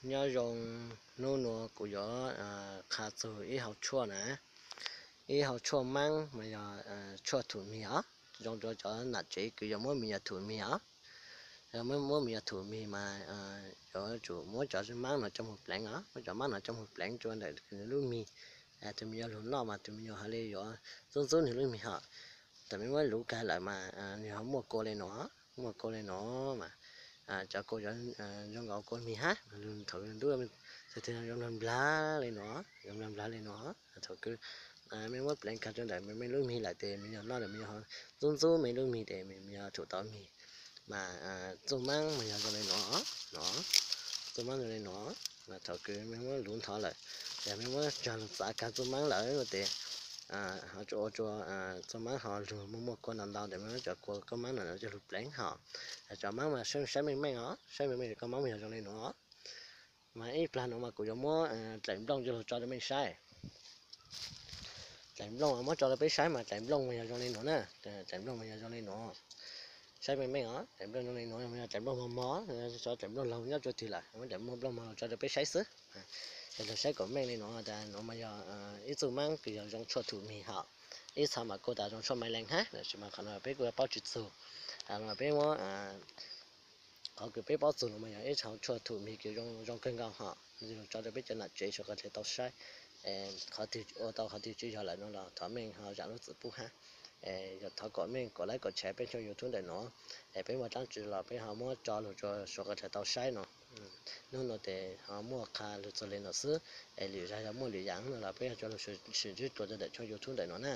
Nyob zoo, hnub nuav kuv yuav qha txug ib hau tshuaj na, ib hau tshuaj maab mas yog tshuaj thum mis os. Zoo rua cov nam tsev kws yuav muab mis nyuas thum mis os. Muab mis nyuas thum mis mas yuav tsum muab cov maab no coj moog pleev os, muab cov maab no coj moog pleev rua ntawm nws lub mis. Tus mis nyuas lug noj mas tus mis nyuas hov le yuav ntxub ntxub nwg lub mis hov. Thaum mej muab luv kag lawm mas nwg ho muaj kua le nuav, muaj kua le nuav mas cov kua zoo nkaus kua mis hab, lug thaum lug ntub txhais tau zoo nplag nplag le nuav, zoo nplag nplag le nuav. Thaum kws mej muab pleev kag rua ntawm mej lub mis lawm tes mis nyuas noj tes mis nyuas ho ntxub ntxub mej lub mis tes mis nyuas thum tau mis. Mas txuj maab mas yog zoo le nuav, nuav, txuj maab zoo le nuav. Mas thaum kws mej muab luv nthov lawm, yog mej muab cog lug txav kag txuj maab lawm tes ho ua rua txuj maab ho lug muaj muaj kua ntau ntau tes mej muab cov kua koj maab no coj lug pleev hov. Cov maab mas saib meej meej os, saib meej meej cov koj maab mas yog zoo le nuav. Mas ib plag nuav mas kuv yuav muab dlaim nplooj coj lug tso rua mej saib. Dlaim nplooj muab tso rua peb saib mas dlaim nplooj mas yog zoo le nuav na, dlaim nplooj mas yog zoo le nuav. Saib meej meej os, dlaim nplooj zoo le nuav mas yog dlaim nplooj mog mog, tso dlaim nplooj laug nyob rua twg lawm, muab dlaim nplooj mog laug tso rua peb saib xwb. Coj lug saib kuas meej le nuav tas nuav mas yog ib txuj maab kws yog zoo tshuaj thum mis hov. Ib txha mas kuj tas zoo tshuaj maiv lees hab, tab sis mas qhov no peb kuj paub tsi txug. Mas peb muab qhov kws peb paub txug no mas yog ib txha tshuaj thum mis kws zoo kawg nkaus hov, tso rua peb cov nam tsev suav qhov tau saib. Qhov twg ua tau qhov twg tsi yog lawm no los thov mej ho zaam lub txim pub hab. Yog thov kom mej kom like kom share peb channel YouTube ntawm nuav, es peb muaj dlaab tsi los peb ho muab tso lug rua suav qhov tau saib no. Hnub nuav tes ho muaj qha lug txug le nuav xwb, es lwm zag yog muaj lwm yaam no los peb ho tso lug sim ntsib dlua rua ntawm channel YouTube ntawm nuav na.